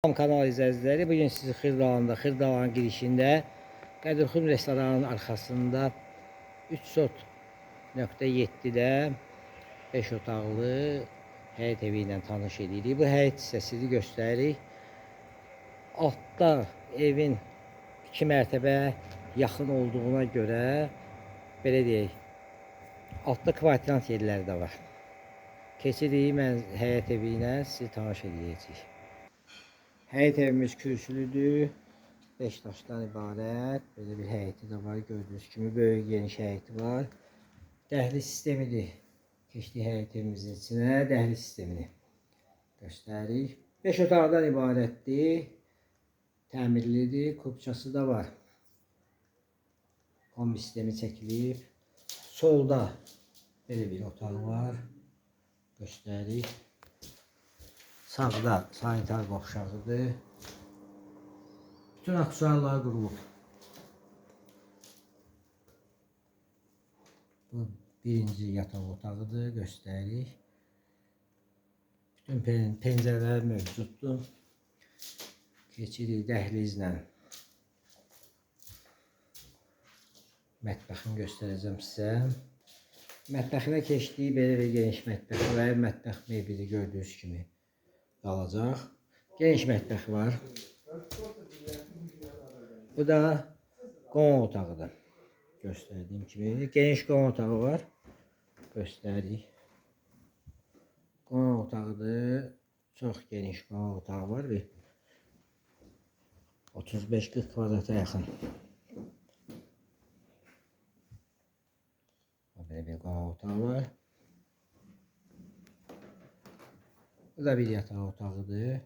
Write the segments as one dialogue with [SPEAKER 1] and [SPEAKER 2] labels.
[SPEAKER 1] Kanal izləyiciləri, bugün sizi Xırdalanda, Xırdalanın girişində Qədirxum restoranının arxasında 3 sot .7-də 5 otaqlı həyət evi ilə tanış edirik. Bu həyət hissəsini göstəririk. Altda evin 2 mərtəbə yaxın olduğuna görə belə deyək, altda kvartirant yerləri də var. Keçirik, mən həyət evi ilə sizi tanış edəcəyik. Həyət evimiz kürsülüdür. 5 daşdan ibarət. Belə bir həyəti də var. Gördüyünüz kimi böyük geniş həyəti var. Dəhliz sistemidir. Keçdik həyət evimizin içinə. Dəhliz sistemini göstəririk. 5 otaqdan ibarətdir. Təmirlidir. Kupçası da var. Kombi sistemi çəkilib. Solda belə bir otaq var. Göstəririk. Sağda sanitar qovşağıdır. Bütün aksesuarlar qurulub. Bu birinci yataq otağıdır. Göstəririk. Bütün pəncərələr mövcuddur. Keçirik dəhlizlə. Mətbəxini göstərəcəm sizə. Mətbəxinə keçdik. Belə bir geniş mətbəxi var. Mətbəx mebeli gördüyünüz kimi qalacaq. Geniş mətbəxi var. Bu da qonaq otağıdır. Göstərdiyim kimi. Geniş qonaq otağı var. Göstəririk. Qonaq otağıdır. Çox geniş qonaq otağı var. Bir 35-40 kvadrata yaxın. Belə bir qonaq otağı var. Bu da bir yataq otağıdır.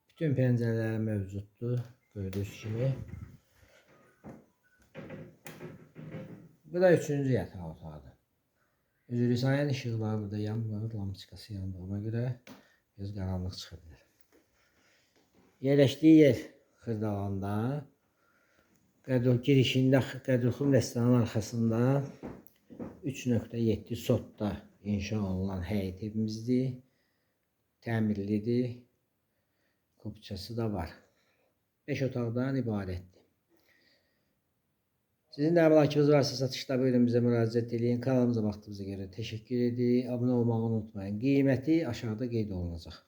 [SPEAKER 1] Bütün pəncərələr mövcuddur. Gördüyünüz kimi. Bu da üçüncü yataq otağıdır. Üzr istəyirəm, işıqlar burada yanmır. Lampiçkası yandığına görə biraz qaranlıq çıxa bilər. Yerləşdiyi yer Xırdalanda. Girişində Qədirxum restoranının arxasında 3.7 sotda inşa olunan həyət evimizdir. Təmirlidir. Kupçası da var. 5 otaqdan ibarətdir. Sizin də əmlakınız varsa satışda buyurun bizə müraciət edin. Kanalımıza baxdığınıza görə təşəkkür edirik. Abunə olmağı unutmayın. Qiyməti aşağıda qeyd olunacaq.